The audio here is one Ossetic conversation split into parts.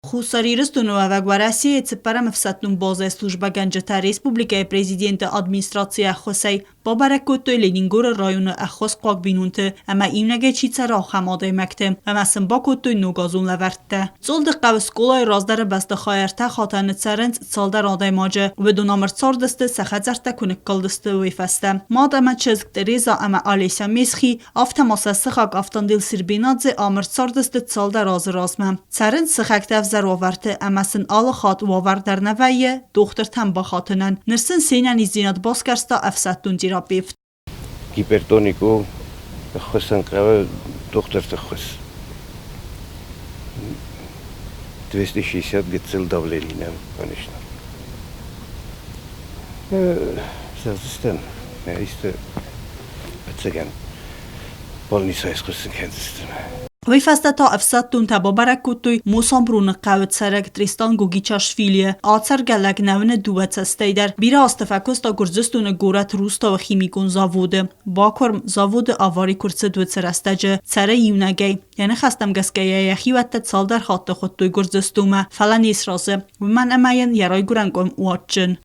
Хуссар Ирыстоны уӕвӕг Уӕрӕсейы цыппӕрӕм ӕфсӕддон базӕйы службӕгӕнджытӕ республикӕйы президенты администрацийы ӕххуысӕй бабӕрӕг кодтой Ленингоры районы ӕххуысхъуаг бинонты ӕмӕ иунӕгӕй чи цӕры, ахӕм адӕймӕгты ӕмӕ сын бакодтой ногазон лӕвӕрттӕ. Цъолды хъӕуы скъолайы раздӕры бӕстыхайы ӕртӕ хатӕны цӕрынц цалдӕр адӕймаджы. Уыдон ам ӕрцардысты, сӕ хӕдзӕрттӕ куы ныккалдысты, уый фӕстӕ. Мад ӕмӕ чызг Тереза ӕмӕ Олеся Месхи, афтӕ ма сӕ сыхаг Автандил Сербинадзе ам ӕрцардысты цалдӕр азы размӕ. Цӕрынц сыхӕгтӕ ӕвзӕр уавӕрты ӕмӕ сын алы хатт уавӕр дӕр нӕ вӕййы дохтыртӕм бахатынӕн. Ныр сын се нӕниздзинад басгӕрста ӕфсӕддон терапевт. Гипертоник у, ӕххуысӕн хъӕуы дохтырты ӕххуыс. 260 гыццыл давлени нӕм, конечно. Зӕгъдзыстӕм, исты ӕцӕгӕн больницӕйы схуыссын кӕндзыстӕм. Уый фӕстӕ та ӕфсӕддонтӕ бабӕрӕг кодтой Мосамбруны хъӕуы цӕрӕг Тристан Гогичашвилийы. Ацӕргӕ лӕг нӕуыны дыууӕ цӕстӕй дӕр бирӕ азты фӕкуыста Гуырдзыстоны горӕт Руставы химикон заводы. Бакуырм, заводы авари куы рцыд уыцы рӕстӕджы, цӕры иунӕгӕй. Йӕ ныхӕстӕм гӕсгӕ йӕ йӕхиуӕттӕ цалдӕр хатты хуыдтой Гуырдзыстонмӕ, фӕлӕ не сразы, уымӕн ӕмӕ йын йӕ райгуырӕн къуым у адджын.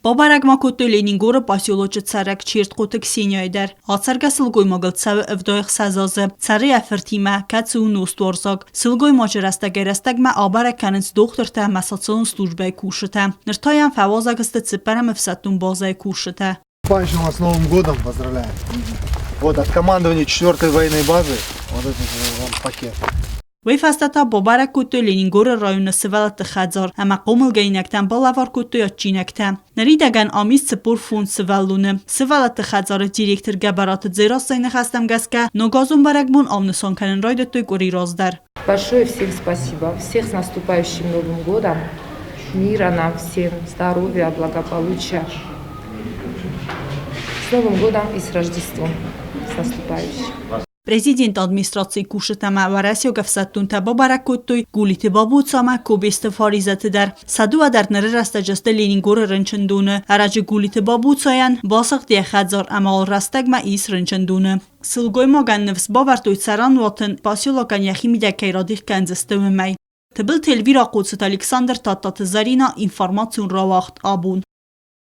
Бабӕрӕг ма кодтой Ленингоры поселочы цӕрӕг Чертхъоты Ксенияйы дӕр. Ацӕргӕ сылгоймагыл цӕуы 76 азы. Цӕры йӕ фыртимӕ, кӕцы у нозтуарзаг. Сылгоймаджы рӕстӕгӕй-рӕстӕгмӕ абӕрӕг кӕнынц дохтыртӕ ӕмӕ социалон службӕйы кусджытӕ. Ныр та йӕм фӕуазӕг сты цыппӕрӕм ӕфсӕддон базӕйы кусджытӕ. Наступающим вас Новым годом поздравляем. Вот от командования 4-й военной базы вот этот вам пакет. Уый фӕстӕ та бабӕрӕг кодтой Ленингоры районы сывӕллӕтты хӕдзар ӕмӕ хъомылгӕнинӕгтӕн балӕвар кодтой адджинӕгтӕ. Ныридӕгӕн ам ис 45 сывӕллоны. Сывӕллӕтты хӕдзары директор Гӕбӕраты Дзерассӕйы ныхӕстӕм гӕсгӕ, ногазон бӕрӕгбон ам нысан кӕнын райдыдтой къуыри раздӕр. Большое всем спасибо. Всех с наступающим Новым годом. Мира нам всем, здоровья, благополучия. С Новым годом и с Рождеством. С наступающим. Президенты администрацийы кусджытӕ ӕмӕ уӕрӕсейаг ӕфсӕддонтӕ бабӕрӕг кодтой Гулиты Бабуца ӕмӕ Кобесты Фаризӕты дӕр. Сӕ дыууӕ дӕр ныры рӕстӕджы сты Ленингоры рынчындоны. Ӕрӕджы Гулиты Бабуцайӕн басыгъд йӕ хӕдзар ӕмӕ уал рӕстӕгмӕ ис рынчындоны. Сылгоймагӕн ныфс бавӕрдтой цӕрӕнуатын, поселокӕн йӕхимидӕг кӕй радих кӕндзысты, уымӕй. Тыбылты Эльвира, Хъоцыты Александр, Тадтаты Зӕринӕ, информацион рауагъд абон.